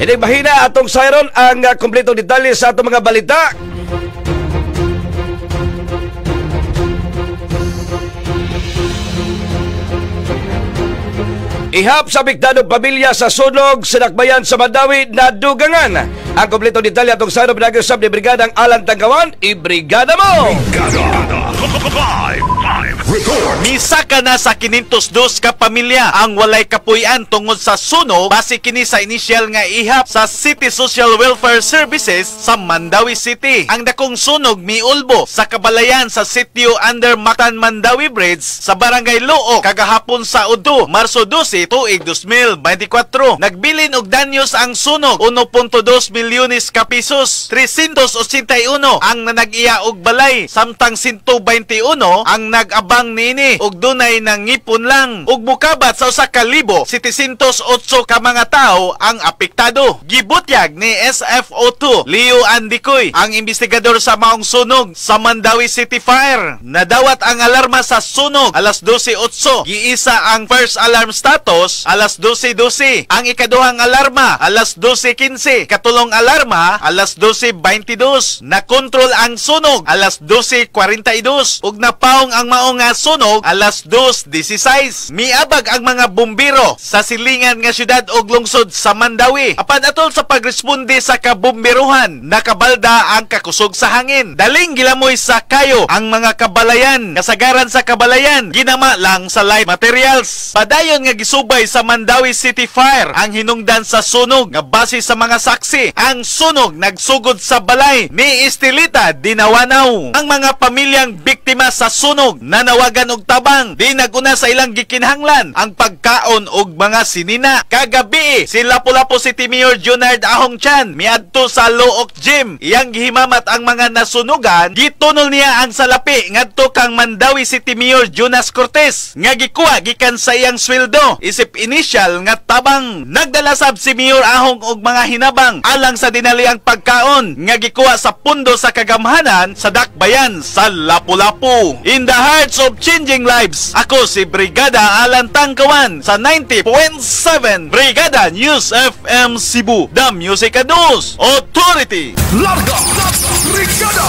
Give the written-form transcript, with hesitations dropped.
Ini mahina atong siren ang kumpletong detalye sa atong mga balita. Ihap sa apektadong pamilya sa sunog sa Dakbayan sa Mandaue nadugangan. Ang kumpletong detalye atong siren pinag-usap ni Brigadang Alan Tangkawan. I-brigada mo! Brigada Live Report. Misaka na sa 502 ka pamilya ang walay kapuy-an tungod sa sunog base kini sa initial nga ihap sa City Social Welfare Services sa Mandaue City. Ang dakong sunog miulbo sa kabalayan sa sitio under Mactan Mandaue Bridge sa Barangay Looc kagahapon sa Udo, Marso 12, tuig 2024. Nagbilin og danyos ang sunog 1.2 milyones ka pesos. 381 ang nanag-iya og balay samtang 121 ang nag-abang niini og dunay nangipon lang ug mukabat sa 1,708 ka mga tawo ang apektado. Gibutyag ni SFO2 Leo Andicoy ang investigador sa maong sunog sa Mandaue City Fire. Nadawat ang alarma sa sunog alas 12:08. Giisa ang first alarm status alas 12:12. Ang ikaduhang alarma alas 12:15. Katulong alarma alas 12:22. Nakontrol ang sunog alas 12:42 ug napaong ang maong nga sunog alas 2:16. Miabag ang mga bumbero sa silingan nga syudad og lungsod sa Mandaue. Apan atol sa pagresponde sa kabumberuhan, nakabalda ang kakusog sa hangin. Daling gilamoy sa kayo ang mga kabalayan. Kasagaran sa kabalayan, ginama lang sa light materials. Padayon nga gisubay sa Mandaue City Fire ang hinungdan sa sunog nga base sa mga saksi. Ang sunog nagsugod sa balay ni Estelita Dinawanaw. Ang mga pamilyang biktima sa sunog nanawagan og tabang, di naguna sa ilang gikinahanglan ang pagkaon og mga sinina. Kagabi, si Lapu-Lapu City Mayor Junard Ahong Chan miadto sa Looc Gym. Iyang gihimamat ang mga nasunugan, gitunol niya ang salapi ngadto kang Mandaue City Mayor Jonas Cortez nga gikuha gikan sa iyang sweldo isip initial nga tabang. Nagdala sab si Mayor Ahong og mga hinabang alang sa dinaliang pagkaon nga gikuha sa pundo sa kagamhanan sa Dakbayan sa Lapu-Lapu. In the hearts of changing lives, ako si Brigada Alan Tangkawan sa 90.7 Brigada News FM Cebu, the Music and News Authority. Larga Brigada